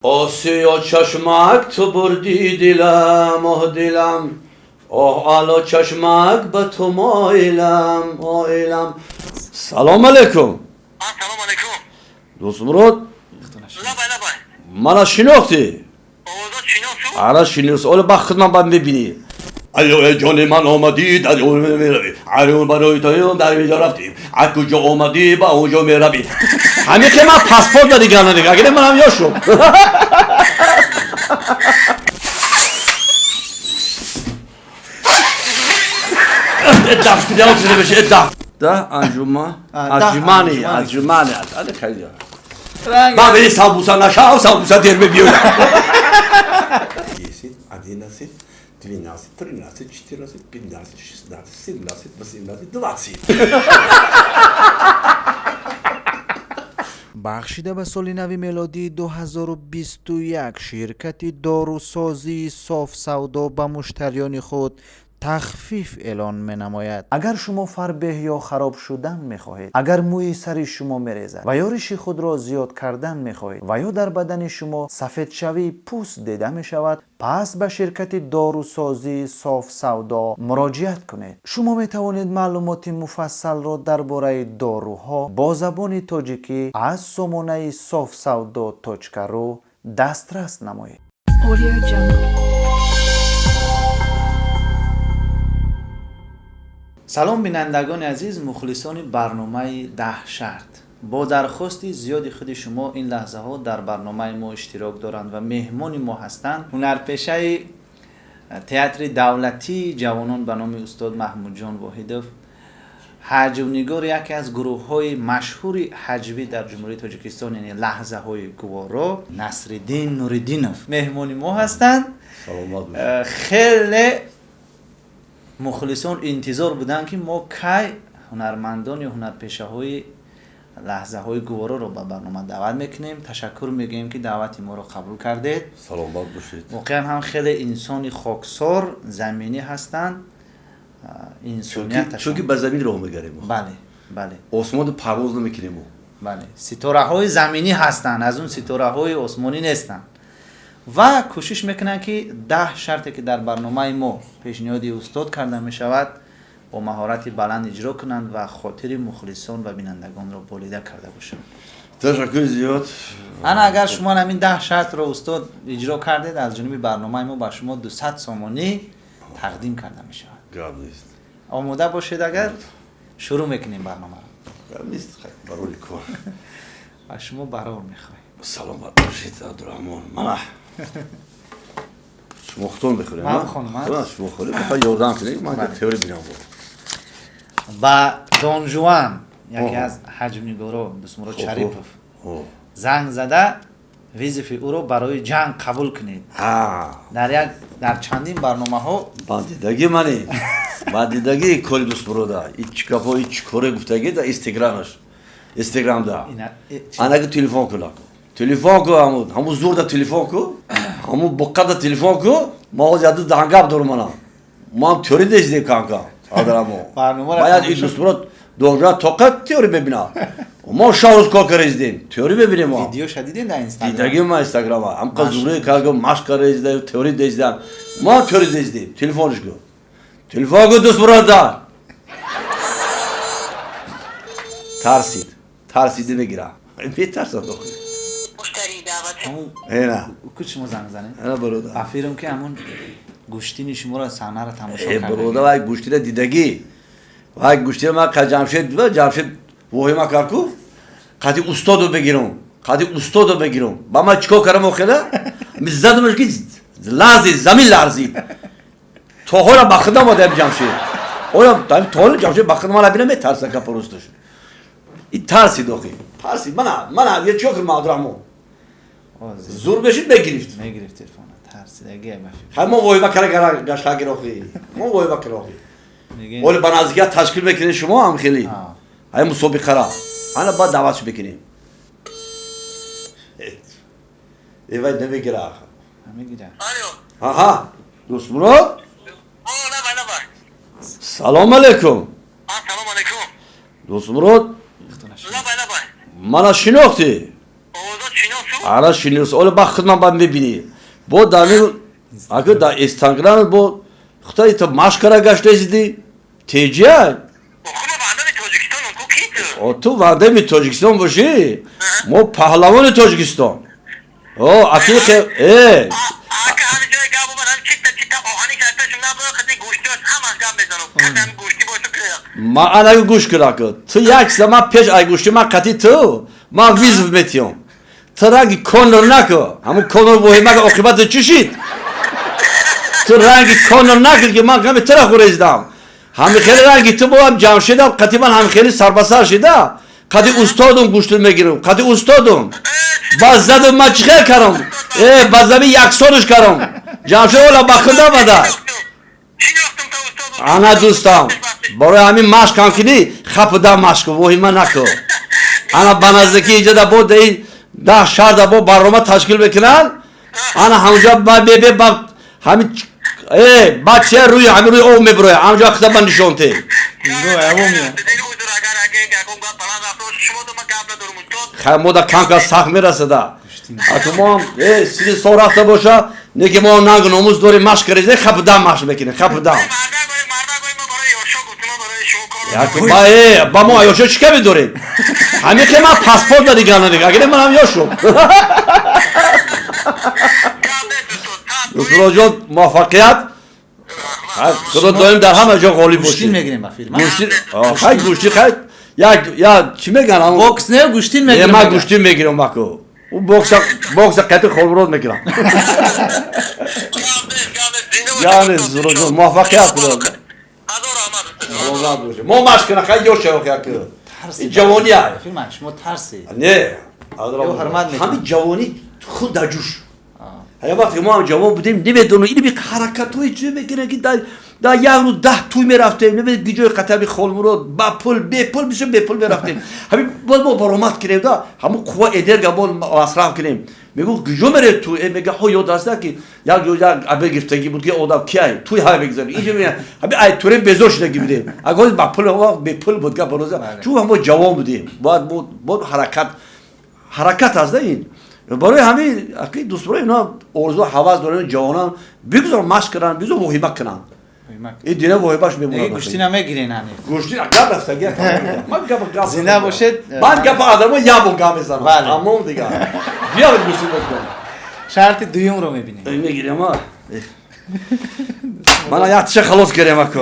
Осиё чашмак, ту бурдӣ дилам, оҳ дилам, оҳ ало чашмак, ба ту моилам, моилам. Салом алейкум. Ассалому алайкум. Дӯстмурод. Лабай, лабай. Мана шинохтӣ? Овозот шиносу? Ара, шинос. Оле ба хидмат ба мебинӣ. Алло, эй ҷони ман, омадӣ, дар меравӣ, ару барои тоюм дар инҷо рафтем, аз куҷо омадӣ, ба онҷо меравӣ. Ҳамин ки ман паспорт надигар надига, агар манам ёшум. Да, анҷума, анҷумани, анҷумани, али хайр. Ба бери самбуса нашав, самбуса дер мебиёяд. 10, 11, 12, 13, 14, 15, 16, 17, 18, 20. Бахшида ба соли нави мелодии 2021 ширкати дорусозии Софсавдо ба муштариёни худ тахфиф эълон менамояд. Агар шумо фарбеҳ ё хароб шудан мехоҳед, агар мӯи сари шумо мерезад ва ё риши худро зиёд кардан мехоҳед ва ё дар бадани шумо сафедшавии пӯст дида мешавад, пас ба ширкати дорусозии Софсавдо муроҷиат кунед. Шумо метавонед маълумоти муфассалро дар бораи доруҳо бо забони тоҷикӣ аз сомонаи софсавдо.ру дастрас намоед. Audio Jungle. Салом, бинандагони азиз, мухлисони барномаи «Даҳ шарт». Бо дархости зиёди худи шумо ин лаҳзаҳо дар барномаи мо иштирок доранд ва меҳмони мо ҳастанд ҳунарпешаи театри давлатии ҷавонон ба номи устод Маҳмудҷон Воҳидов, ҳаҷвнигори яке аз гурӯҳҳои машҳури ҳаҷвӣ дар Ҷумҳурии Тоҷикистон, яъне «Лаҳзаҳои гуворо», Насриддин Нуриддинов меҳмони мо ҳастанд. Саломат бошед. Хеле мухлисон интизор буданд, ки мо кай ҳунармандон ё ҳунарпешаҳои «Лаҳзаҳои гувороро» ба барнома даъват мекунем. Ташаккур мегӯем, ки даъвати моро қабул кардед. Саломат бошед. Воқеан ҳам хеле инсони хоксор, заминӣ ҳастанд. Инсонияташон Чунки ба замин роҳ мегарем. Бале. Осмону парвоз намекунем. Бале, ситораҳои заминӣ ҳастанд, аз он ситораҳои осмонӣ нестанд ва кӯшиш мекунанд, ки 10 шарте, ки дар барномаи мо пешниҳоди устод карда мешавад, бо маҳорати баланд иҷро кунанд ва хотири мухлисон ва бинандагонро болида карда бошанд. Ташаккури зиёд. Ана, агар шумо ҳамин 10 шартро, устод, иҷро кардед, аз ҷониби барномаи мо ба шумо 200 сомонӣ тақдим карда мешавад. Гап нест. Омода бошед, агар шурӯъ мекунем барномаро. Гап нест, барори кор. Ва шумо барор мехоҳем. Саломат бошед, Абдураҳмон. Мана, шумо хутон бихӯрем. Ман бихонам, а? Шумо хӯред, мехоҳед ёрдам кунед, ман теория бинам. Ба Донжуан, яке Оҳо. аз ҳаҷвнигоро, Дӯстмурод Шарипов занг зада, вызови ӯро барои ҷанг қабул кунед. Дар чандин барномаҳо. Ба дидагӣ мани, ба дидагӣ кори Дӯстмурода, ичи гапо, ичи коре гуфтагӣ да инстаграмаш, инстаграмда. Анаки телефон кун, телефон ку, ҳаму зурда телефон ку, ҳаму буққада телефон ку. Ма ҳозир яду дангап дорум, мана ман теори дезидем камкам адарамо. Барномаро Бояд ин тамошо. Дӯстмурод донжуан тоқат теори мебина. Мо шаб рӯз кор карда теори мебинем мо. Видеоша дидем дар Инстаграм. Дидаги ма инстаграма, ҳамқа зуре карга, машқ карда, теори дезидам, мо теори дезидем. Телефонш ку, телефон ку Дӯстмурода. Тарсид, тарсиди мегира, метарсад охир. Муштарии даъват. Ҳамун Ена. ку шумо занг занед. Ена, бародар. Ба фирм, ки ҳамун гӯштини шуморо, саҳнаро тамошо Э, карда. Бародар, вай гӯштира дидагӣ, вай гӯштира ман қа Ҷамшед ва Ҷамшед воҳима кард ку, қади устодо бегирам, қади устодо бегирам. Ба ман чикор кардам охира? Задамаш, ки ларзид, замин ларзид. То ҳола ба худам омадам Ҷамшед, оя то ҳола Ҷамшед ба худам мана бина, метарса капа росташ. И тарсид охи, тарсид. Мана я чикор кардам, Абдураҳмон? Зур бешид, мегирифт. Мегирифт телефона, тарсидаги ба фикр. Хай, мо воҳима кара гаштагир охи, мо воҳима кара охи. Мегӯем. Оли ба наздикият ташкил мекунем, шумо ҳам хеле ҳай мусобиқара, ана баъд даъватш мекунем. Эвай, намегира. Мегирад. Алло. Аҳа, Дӯстмурод. О, лабай, лабай. Салом алейкум. Ассалому алайкум. Дӯстмурод. Лабай, лабай. Мана шинохтӣ? Овозот шиносу? Ара шинос. Ола ба худман ба мебини. Бо дами ака да Инстаграм бо хутай то машкара гаштаиди. Теҷия? Худо вандами Тоҷикистон ку ки ту? О ту вандами Тоҷикистон бошӣ? Мо паҳлавони Тоҷикистон. О, аки э. Ака ҳами ҷои гап омад, ҳами чита чита оҳани шайташум набояд қати гӯштиаш ҳамаш гап мезанам. Кати ҳами гӯштӣ бошу ки. Ма анаги гӯш кун ака. Ту як чиза ман пеш ай гӯштӣ ман қати ту ман визв метиём. Ту ранги Конор наку. Ҳамун Конор воҳимага оқибати чӣ шид? Ту ранги Конор накун ки ман ҳами тура хӯрездам. Ҳами хеле ранги ту боам Ҷамшедам қати ман ҳами хеле сарбасар шида. Қати устодум гӯштун мегирам. Қати устодум. Ба задум ман чӣ хел кардам? Э, ба зами яксонаш кардам. Ҷамшед ола ба худ омада. Шинохтум та устод. Ана дӯстам, барои ҳамин машқ ҳам кунӣ, хапуда машқ кун, воҳима накун. Ана ба наздикӣ инҷода бо даи 10 шаҳрда бо барнома ташкил мекунанд. Ана ҳамҷо ба бебе ба ҳамин э бача рӯи ҳамин рӯи об мебирояд. Ҳамҷо худа ба нишон те. Хай мо да кам кас сахт мерасада. Ату мо ҳам э сини сол рафта боша, не ки мо нанг номус дорем машқ кардем, хапуда машқ мекунем, хапуда. Ба э ба мо ёшо чӣ ками дорем? Ҳамин ки ман паспорт надигам надига, агар ман ҳам ёшум. Дӯстроҷон муваффақият. Худо доим дар ҳама ҷо ғолиб бошед. Гӯштин мегирем ба филм. Гӯштин, хай гӯштин хай як я чӣ меган ҳамон Бокс не, гӯштин Не, мегирем. ман гӯштин мегирам маку. У бокса бокса қати холбурод мекунам. Яъне Зуроҷон муваффақият худо. Саломат бошед. Мо машқ кунем, хай ёш шавем як. Ин ҷавонӣ ай. Филм шумо тарсед. Не. Ё ҳурмат мекунед. Ҳамин ҷавонӣ худ дар ҷӯш. Ҳая вақте мо ҳам ҷавон будем, намедонам ин би ҳаракатҳои чӣ мекунанд ки дар як рӯз 10 тӯй мерафтем, намедонам гиҷои қатаби Холмурод, ба пул, бепул, бисёр бепул мерафтем. Ҳамин боз мо баромад кунем да, ҳамун қувва энергия мо масраф кунем. Мегӯ гиҷо меред тӯй? Э, мега ҳо ёд аста ки як ҷо як абе гирифтагӣ буд ки одам ки ай тӯй ҳай мегузарем. Инҷо мея ҳамин ай туре безор шудагӣ будем. Агар ба пул вақт бепул буд гап роза. Чун мо ҷавон будем. Бояд мо ҳаракат ҳаракат аст да ин. Барои ҳамин аки дӯстбарои ино орзу ҳавас дорем ҷавонон бигузор машқ кунанд, бигузор воҳима кунанд. Ин дина воҳибаш мемонад. Гӯштина мегирен ҳани. Гӯштин гап рафтагӣ. Ман гап гап. Зинда бошед. Ман гап одамо як бор гап мезанам. Тамом дигар. Биё гӯштин бикунем. Шарти дуюмро мебинем. Мегирем а. Мана як тиша халос кардем ака.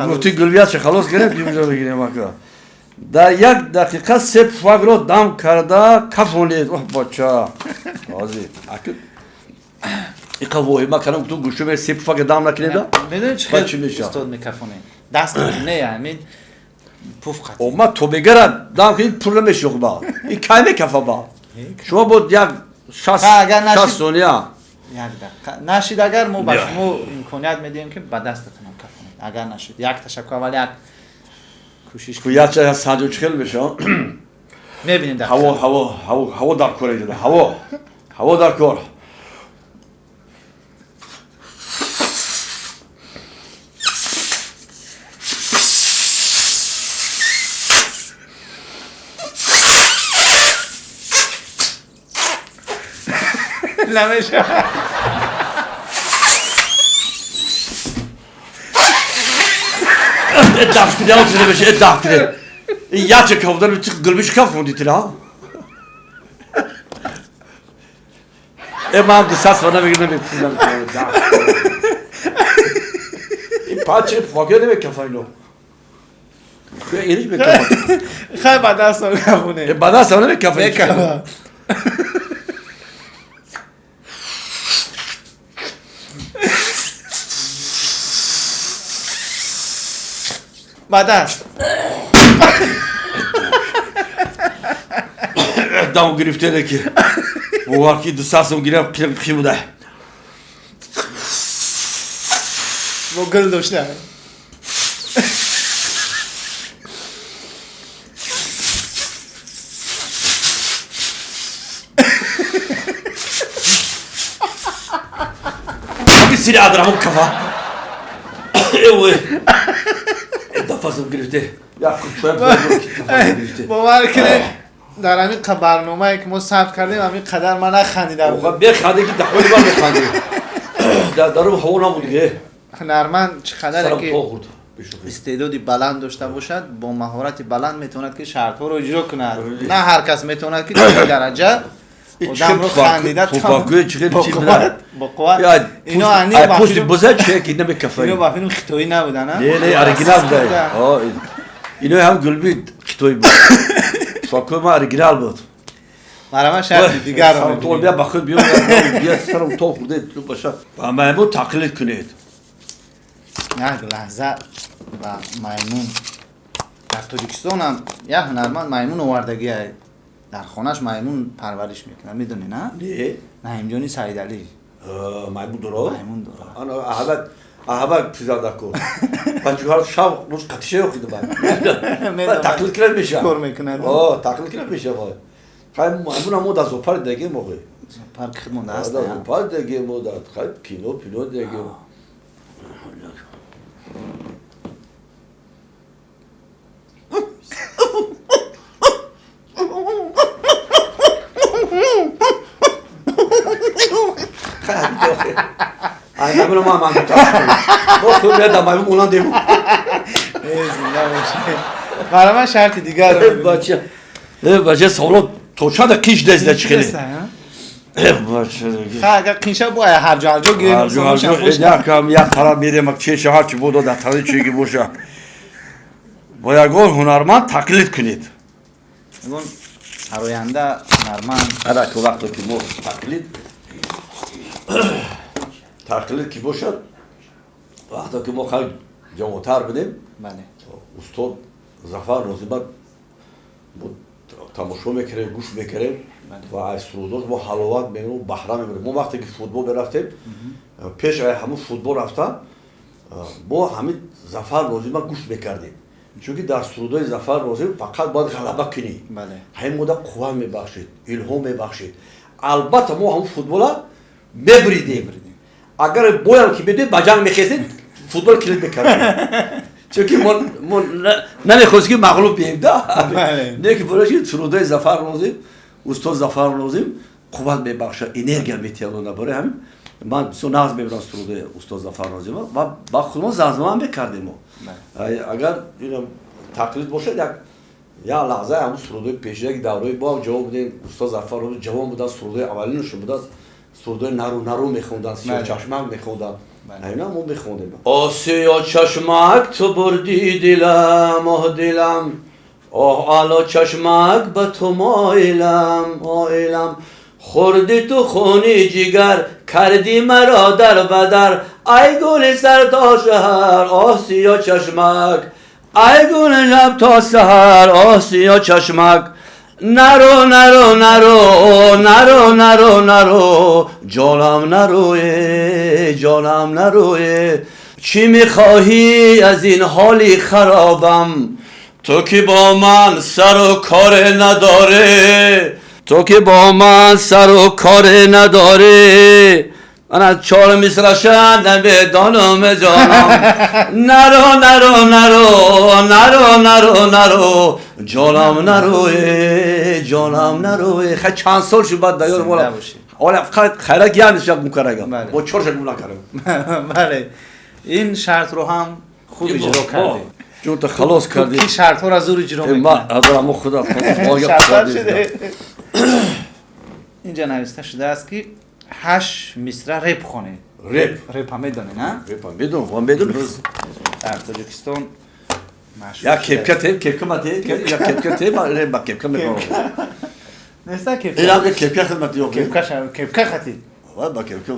Гуфти гулбиятша халос кардем, дуюмро мегирем ака. Дар як дақиқа се пуфакро дам карда кафонед. Оҳ бача. Ҳозир. Ака иқа воҳима кардам, гуфтум гӯштум се пуфака дам накунем да? Медонед чӣ Баъд чӣ хел мешавад? устод мекафонед? Даст не, ҳамин пуф қатӣ. О, ман тобегара дам кунед пур намешух ба. Ин кай мекафа ба? Шумо бод як Ха, агар нашид- 60 сония. Як дақиқа. Нашид агар мо ба Бя. шумо имконият медиҳем ки ба дастатонам кафонед. Агар нашид. Як ташаккур, аввал як кӯшиш Ку як ча санҷо чӣ хел мешавад? мебинем дақиқа. Ҳаво, ҳаво, ҳаво, ҳаво дар кор иҷода. Ҳаво. Ҳаво дар кор. Намешавад. Даф киде, ҳаво чизе мешавад, даф киде. Ин як ча кафодан гулбиш кафонди тира. Э, ман 200 сона мегирам, намепӯзам. Ин паче пуфакё намекафа ино. Иниш мекафа. Хай ба дастон кафонед. Э, ба даст намекафа. Мекафа. Ба даст. Дам гирифтене ки бовар ки 200 сом гирифт, қим буда. Бо гул дошта. Сири адрамон кафа. Эве. Дафасом гирифте. Як чоя гирифте. Бовар кунед. Дар ҳамин барномае ки мо сабт кардем, ҳамин қадар ман нахандидам. Беханде ки даҳои ман механди. Дар дару ҳаво набуд ге. Ҳунарманд чӣ қадаре Сарам ки то хӯрд. Бешӯхӣ. Истеъдоди баланд дошта бошад, бо маҳорати баланд метавонад ки шартҳоро иҷро кунад. На ҳар кас метавонад ки то ин дараҷа одамро хандида Тупакӯи чӣ хел бо чиз қувват, бо қувват. Ино ани Ай ба пусти филм- буза чӣ ки намекафаи. Ино ба филм хитоӣ набуда, на? Не, не, оригинал буда. Ино ҳам гулби хитоӣ буд. Тупакӯи ман оригинал буд. Марама, шарти дигарро Сарам то мебинем. бия ба худ биё, бия, сарам то хӯрде баша. Ба маймун тақлид кунед. Як лаҳза ба маймун. Дар Тоҷикистонам як ҳунарманд маймун овардагия, дар хонаш маймун парвариш мекунад, медонӣ, на? Не. Наимҷони Саидалӣ. Маймун дора? Маймун дора. Ана аҳабак аҳабак пизандаку. Бачуҳар шав рӯз қатиша ёхида ба. Медонам. Тақлид кунад меша. Кор мекунад. О, тақлид кунад меша. Хай маймун ҳамо дар зоопарк дагем оғе. Парк худ монда аст. Дар зоопарк дагем, мо дар хай кино пино дагем. Хай охе. Ай маймун ма ман тақлид. Бо худ дар маймун монандем. Э, зинда бошед. Марама, шарти дигарро мебинем. Бача. Э, бача, саволот то чанда қиш дезда чӣ хеле. Э, бача. Ха, агар қинша бо ҳарҷо ҳарҷо гирем. Ҳарҷо ҳарҷо якам як тараф мерем, чеша ҳарчи бодо дар тарафи чиги боша. Бо ягон ҳунарманд тақлид кунед. Ягон сароянда, ҳунарманд. Ана ки вақте ки мо тақлид ки бошад, вақте ки мо хеле ҷавонтар будем, устод Зафар Нозимат мо тамошо мекардем, гӯш мекардем ва аз сурудош мо ҳаловат мегирем, баҳра мебурем. Мо вақте ки футбол мерафтем, пеш аз ҳамун футбол рафтан, мо ҳамин Зафар Нозима гӯш мекардем, чунки дар сурудои Зафар Нозим фақат бояд ғалаба кунӣ. Ҳамин мода қувват мебахшид, илҳом мебахшид. Албатта, мо ҳамун футбола мебуридем. Агар боям ки медоем, ба ҷанг мехестем, футбол килид мекардем, чунки мо намехостем ки мағлуб бием да. Не ки барои сурудои Зафар Нозим, устод Зафар Нозим қувват мебахшад, энергия метиҳад. Барои ҳамин ман бисёр нағз мебирам сурудои устод Зафар Нозима ва ба худмон замзама мекардем мо. Агар тақлид бошад, як лаҳза ҳамун сурудои пешина, ки давраи мо ҳам ҷавон будем, устод Зафар Нозим ҷавон буданд, сурудои аввалинашон буданд, сурудои нару нару мехонданд, Сиёчашмак мехонданд. Ҳамина мо мехондем. О, Сиёчашмак, ту бурдӣ дилам, оҳ, дилам, оҳ, ало чашмак, ба ту моилам, моилам. Хӯрди ту хуни ҷигар, кардӣ маро дар бадар, ай гули сар то шаҳар, оҳ, Сиёчашмак, ай гули шаб то саҳар, оҳ, Сиёчашмак. Наро, наро, наро, наро, наро, наро, ҷонам, нароe, ҷонам, нароe. Чӣ мехоҳӣ аз ин ҳоли харобам? Ту ки бо ман сару коре надорӣ, ту ки бо ман сару коре надорӣ. Ана чор мисраша намедонам, ҷонам. Наро, наро, наро, наро, наро, наро, ҷонам, нароe, ҷонам, нароe. Хай, чанд сол шуд, баъд даёр мола. Оля фақат хайрак як мисра гум кардагам. Бо чорша гум накардам. Бале, ин шартро ҳам хуб иҷро кардем. Чун то халос кардӣ. Ки шартҳоро зур иҷро мекунад. Амо худо. Инҷа нависта шудааст, ки ҳашт мисра реп хонед. Реп. Репа медонед, на? Репа медонам, ман медонам. Имрӯз дар Тоҷикистон машҳур. Як кепка те, кепка ма те, як кепка те, ма реп ба кепка мехонам. Неста кепка. Ин кепка хидмат ё кепка, кепка хати. Ва ба кепка.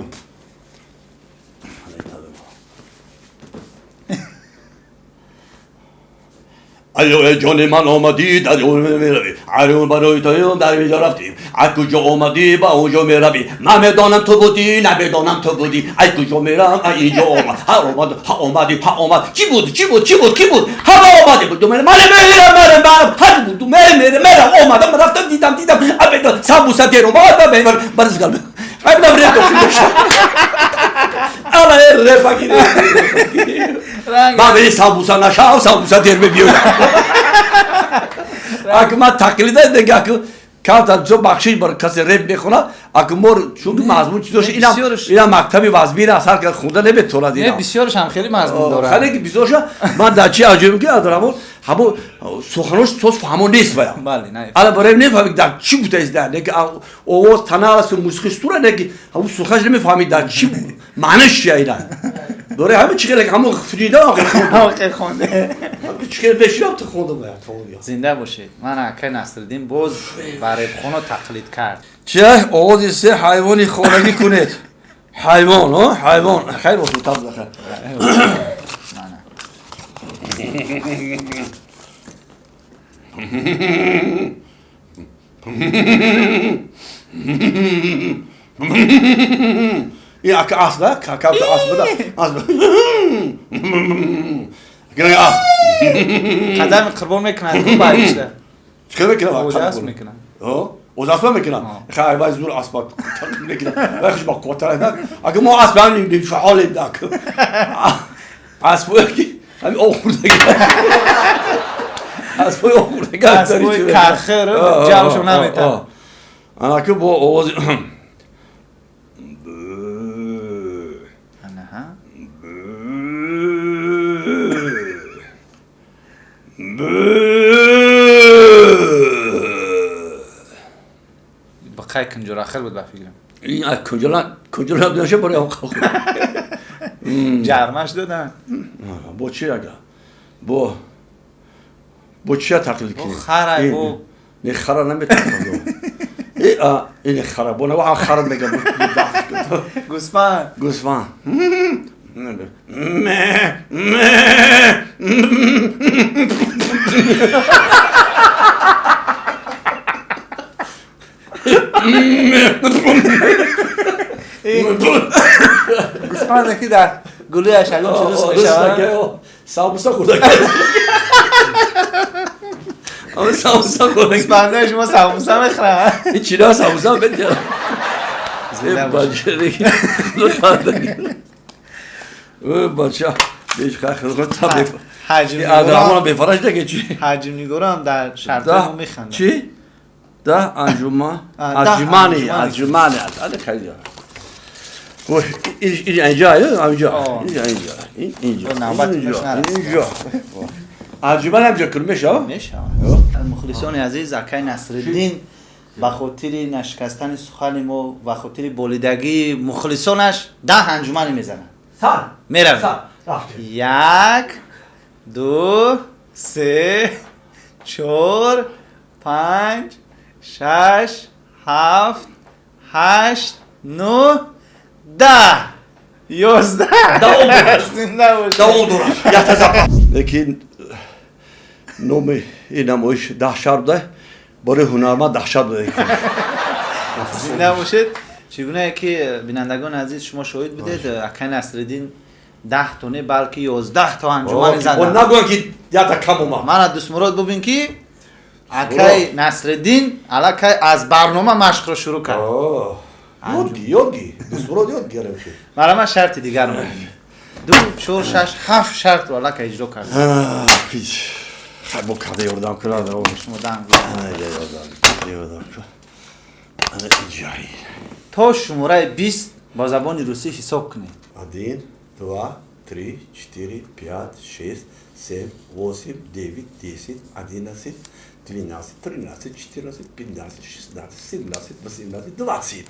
Алло, ҷони ман, омадӣ, дар меравӣ, арун барои тоюм дар инҷо рафтем, аз куҷо омадӣ, ба онҷо меравӣ, намедонам ту будӣ, намедонам ту будӣ, аз куҷо мерам, аз инҷо омад, ҳа омад, ҳа омадӣ, ҳа омад, чӣ буд, чӣ буд, чӣ буд, ки буд, ҳама омадӣ буд, ман мерам, мерам, мерам, ҳа буд, мерам, мерам, мерам, омадам, рафтам, дидам, дидам, самбуса дер омад, баризгал, айбнам реп. Ала репа гире. Ман бери самбуса нашав, самбуса дер мебиёям. Аки ман тақлида дега, аки камтар бисёр бахшиш бар касе реп мехонад, аки мо чунки мазмун чиз дошт, инам мактаби вазмин аст, ҳар кас хунда наметавонад ина. Бисёрш ҳам хеле мазмун дорад. Хеле ки бисёрш. Ман дар чи аҷоиб ки Абдураҳмон ҳамо суханош соз фаҳмо нест вая. Ала барои нефаҳмид дар чӣ гуфтааст, дар неки овоз тана аст, мусиқи сура, неки ҳамо суханаш намефаҳмид дар чӣ маънаш чия ина. Дори ҳама чӣ хеле ҳамо фрида охир хонде. Чӣ хеле беширам ту хондам. Зинда бошед. Ман акай Насриддин боз ба репхоно тақлид кард. Чи овози се ҳайвони хонагӣ кунед. Ҳайвон, ҳайвон. Хайр бошед, таб захар. Ин ака асп да, кака асп да. Асп. Гирай асп. Қадами қурбон мекунад ку байшда. Чӣ мекунад? Оз асп мекунад. Оз асп мекунад. Хай вай зур асп мекунад. Вай хуш ба қувваттар. Ака мо асп ҳам фаъолем да. Аспое ки ҳамин об хӯрдагӣ. Аспои об хӯрдагӣ. Аспои кархир ҷавшо наметавонад. Анаки бо овози Бақай кунҷурахир буд ба фикрам. Ин кунҷура кунҷура доша барои ҷармаш додан. Бо чи ага? Бо чия тақлид кунӣ? Хара бо не, хара наметавонам. Ин хара бо нава хара мегам. Гӯсфанд. Гӯсфанд. Ме ме. Гӯсфанде ки дар гулӯяш ягон чиз рус мешавад. Самбуса хӯрда. Самбуса хӯрда. Гӯсфандаи шумо самбуса мехӯранд. Ин чиро самбуса медиҳад? Бача, беш хай бефараш деге чи? Ҳаҷмнигорам дар шартҳои мо механдад. Чи? Да анҷума? Анҷумани, анҷумани. Али хайр. Инҷа, инҷа, инҷа, инҷа, инҷа. Анҷуман ҳам ҷо кун мешавад? Мешавад. Мухлисони азиз, акай Насриддин ба хотири нашикастани сухани мо, ба хотири болидагии мухлисонаш 10 анҷумане мезанад. Сар. Меравем. 1, 2, 3, 4, 5, 6, 7, 8, 9, 10, 11. Зинда бошед. Давом дорад. Ятазапа. Лекин номи ин намоиш даҳшат буда, барои ҳунарманд даҳшат буда. Зинда бошед. Чӣ гунае ки бинандагони азиз шумо шоҳид будед, акай Насриддин 10 то не, балки 11 то анҷумани заданд. Нагӯянд ки ята кам омад. Мана Дӯстмурод, бубин ки акай Насриддин аллакай аз барнома машқро шурӯъ кард. Ёдги, ёдги. Дӯстмурод ёд гирифт. Мара ман шарти дигарро мебинем. 2, 4, 6, 7 шартро аллакай иҷро кард. Хай бо када ёрдам кунад. Шумо данг. Ёрдам кун. Ана инҷаи. То шумораи 20 ба забони русӣ ҳисоб кунед. 1, 2, 3, 4, 5, 6, 7, 8, 9, 10, 11, 12, 13, 14, 15, 16, 17, 18, 20.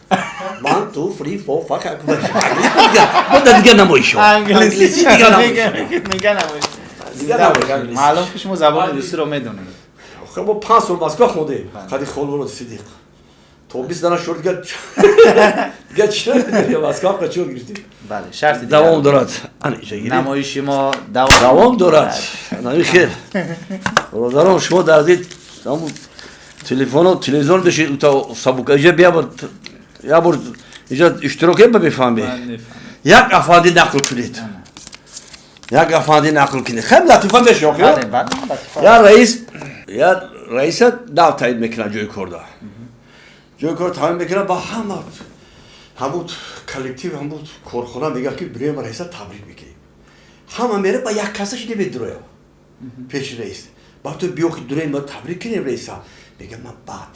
1, 2, 3, 4, 5. Бо дигар намоишо. Англисӣ дигар намоиш. Маълум ки шумо забони русиро медонед. Охир мо 5 сол Москва хондем. Қади Холмурод Сидиқ. То 20 дана шуд дигар. Дигар чӣ Москва қачон гирифтем? Бале, шарти давом дорад. Ана иҷа гирифт. Намоиши мо давом дорад. Ана хел. Бародарон, шумо дар зид телефону телевизор дошед, то сабука иҷа бия бор я бор иҷа иштирок ба бифаҳмед. Як афанди нақл кунед. Як афанди нақл кунед. Хеле латифа мешавад, охир? Бале, Я раис, я раиса нав таъин мекунад ҷои корда. Ҷои кор таъин мекунад ба ҳама ҳамун коллектив, ҳамун корхона мегӯяд ки бирем раиса табрик мекунем. Ҳама мере ба як касаш намедурояд пеши раис. Ба ту биё ки дурем ма табрик кунем раиса. Мегам ман баъд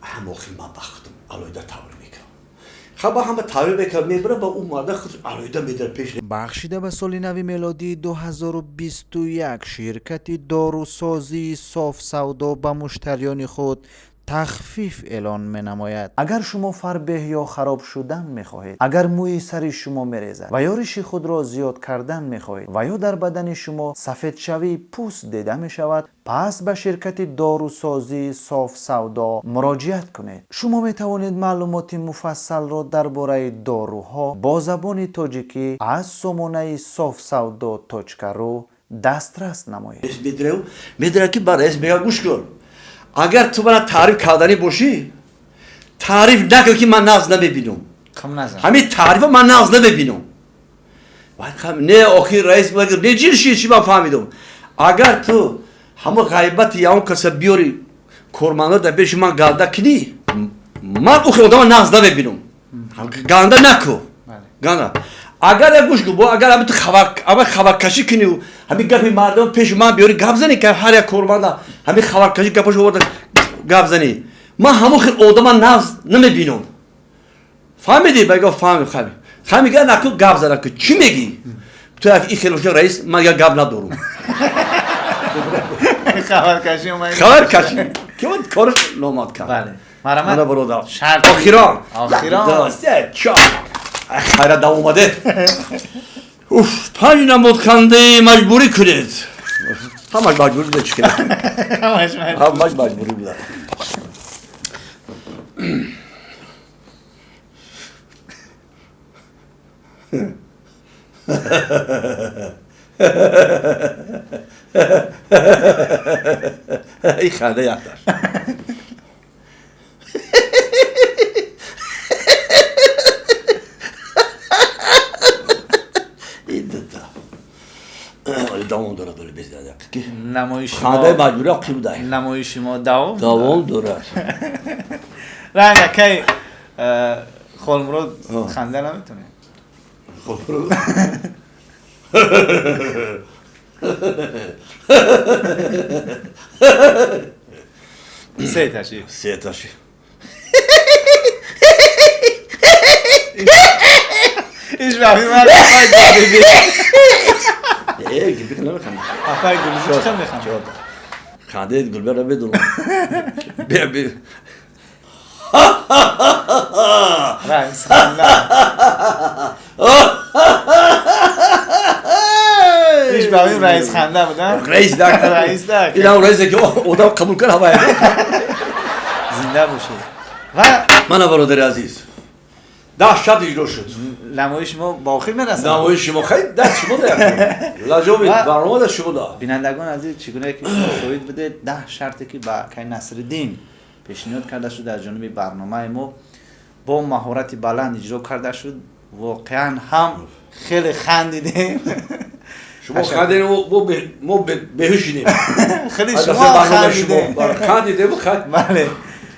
ҳам охир ман бахтам алоҳида табрик мекунам. Хаба ҳама табрик мекунам, мебарам ба ӯ марда худ алоҳида медара пеш. Бахшида ба соли нави мелодии 2021 ширкати дорусозии Софсавдо ба муштариёни худ тахфиф эълон менамояд. Агар шумо фарбеҳ ё хароб шудан мехоҳед, агар мӯи сари шумо мерезад ва ё риши худро зиёд кардан мехоҳед ва ё дар бадани шумо сафедшавии пӯст дида мешавад, пас ба ширкати дорусозии Софсавдо муроҷиат кунед. Шумо метавонед маълумоти муфассалро дар бораи доруҳо бо забони тоҷикӣ аз сомонаи sofsavdo.ru дастрас намоед. Медара ки ба раис мега гӯш кун. Агар ту мана таъриф карданӣ бошӣ, таъриф накун ки ман нағз намебинам. Ҳамин таърифа ман нағз намебинам. Не, охир раис не ҷирши чи ман фаҳмидам. Агар ту ҳама ғайбати ягон каса биёри кормандо дар пеши ман галда кунӣ, ман ӯ хел одама нағз намебинам. Ганда наку. Ганда. Агар як гӯш кун, агар ҳамин ту хабаркашӣ кунӣ, ҳамин гапи мардум пеши ман биёри гап занӣ, ки ҳар як корманда ҳамин хабаркашӣ гапашо оварда гап занӣ, ман ҳамон хел одама нағз намебинам. Фаҳмидӣ? Ба фаҳмид, фаҳмид. Ха мега наку гап зана ку чӣ мегӣ? Ту як ин хел раис, ман як гап надорам. Хабаркашӣ омад. Хабаркашӣ. Ки ман кораш номад кард. Бале. Марҳамат. Мана бародар. Шарт. Охирон. Охирон. Ду, се, чор. Хайра давом омадед. Уф, панҷ намуд хандаи маҷбурӣ кунед. Ҳамаш маҷбурӣ буда чӣ кунед? Ҳамаш маҷбурӣ. Ҳамаш маҷбурӣ буда. Ин ханда якташ. Ин дута. Давом дорад вале без дақиқа. Намоиши мо хандаи маҷбурӣ қи буда. Намоиши мо давом давом дорад. Ранг акай Холмурод ханда наметонед. Холмурод. Се таши. Се таши. Иш вақти ман апай гулбиби. Гулбиби намехандад. Апай гулбиби чӣ механдад? Хандаи гулбиро медонам. Бия, бия. Раис ханда. Иш ба ин раис ханда будан? Раис дак. Раис дак. Ин ҳам раисе ки одам қабул кард ҳавая. Зинда бошед. Ва мана бародари азиз. 10 шарт иҷро шуд. Намоиши мо ба охир мерасад. Намоиши шумо хеле даст шумо да. Лаҷоби барнома даст шумо да. Бинандагон азиз, чӣ гуна ки шумо шоҳид будед, 10 шарте ки ба акай Насриддин пешниҳод карда шуд аз ҷониби барномаи мо бо маҳорати баланд иҷро карда шуд. Воқеан ҳам хеле хандидем. Шумо хандидем, мо беҳушидем. Хеле шумо хандидем. Хандидем, бале.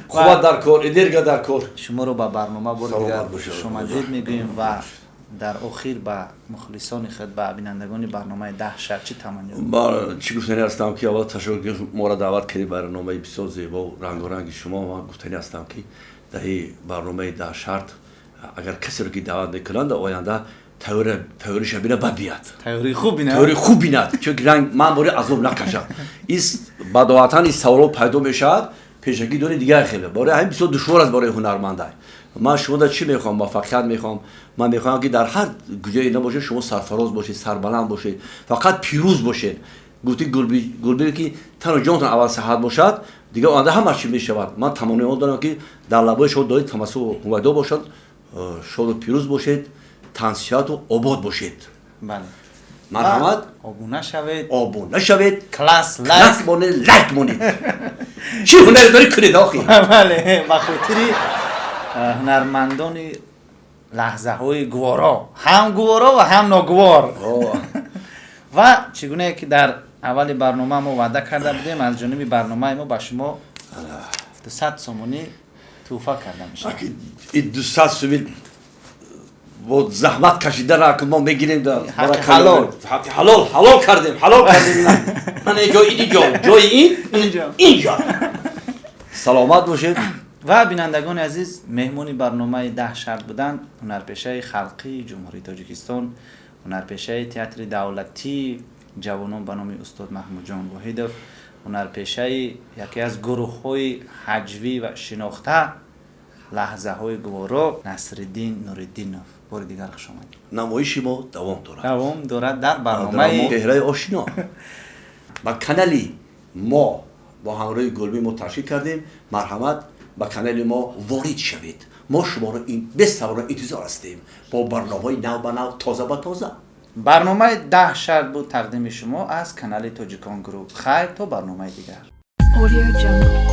Қувват дар кор, энергия дар кор. Шуморо ба барнома бори дигар хушомадед мегӯем ва дар охир ба мухлисони худ, ба бинандагони барномаи 10 шарт чӣ таманно доред? Чӣ гуфтанӣ ҳастам ки аввал ташаккур ки моро даъват кардед барномаи бисёр зебо, рангоранги шумо. Ман гуфтанӣ ҳастам ки дар ин барномаи 10 шарт агар касеро ки даъват мекунанд, дар оянда тайёриша бина ба биёд. Тайёрии хуб бинад. Тайёрии хуб бинад, чунки ранг ман бори азоб накашам. Ис бадоатан ин саволо пайдо мешавад, пешакӣ дори дигар хеле. Барои ҳамин бисёр душвор аст барои ҳунарманда. Ман шумо дар чӣ мехоҳам? Муваффақият мехоҳам. Ман мехоҳам ки дар ҳар куҷое набошед, шумо сарфароз бошед, сарбаланд бошед, фақат пирӯз бошед. Гуфти Гулбиби ки тану ҷонтон аввал саҳат бошад, дигар оянда ҳама чӣ мешавад. Ман таманнои он дорам ки дар лабои шумо доим тамассук ҳувайдо бошад, шоду пирӯз бошед, тансиҳату обод бошед. Бале. Марҳамат. Обуна шавед. Обуна шавед. Класс, лайк монед, лайк монед. Чӣ ҳунаре дорӣ кунед охи? Бале, ба хотири ҳунармандони лаҳзаҳои гуворо, ҳам гуворо ва ҳам ногувор. Ва чӣ гунае ки дар аввали барнома мо ваъда карда будем, аз ҷониби барномаи мо ба шумо 200 сомонӣ тӯҳфа карда мешавад. Ин 200 сомонӣ Бо заҳмат кашида ки мо мегирем. Ҳаққи ҳалол. Ҳаққи ҳалол, ҳалол кардем, ҳалол кардем. Ман инҷо, инҷо, ҷои ин. Инҷо. Инҷо. Саломат бошед. Ва бинандагони азиз, меҳмони барномаи «10 шарт» буданд ҳунарпешаи халқии Ҷумҳурии Тоҷикистон, ҳунарпешаи Театри давлатии ҷавонон ба номи устод Маҳмудҷон Воҳидов, ҳунарпешаи яке аз гурӯҳҳои ҳаҷвӣ ва шинохта «Лаҳзаҳои гуворо» Насриддин Нуриддинов. Бори дигар хуш омадед. Намоиши мо давом дорад. Давом дорад дар барномаи «Чеҳраи ошино» ба канали мо бо ҳамроҳи Гулбӣ мо ташкил кардем. Марҳамат, ба канали мо ворид шавед. Мо шуморо бесаброна интизор ҳастем бо барномаҳои нав ба нав, тоза ба тоза. Барномаи «10 шарт» буд, тақдими шумо аз канали Тоҷикон Груп. Хайр, то барномаи дигар. Audio Jungle.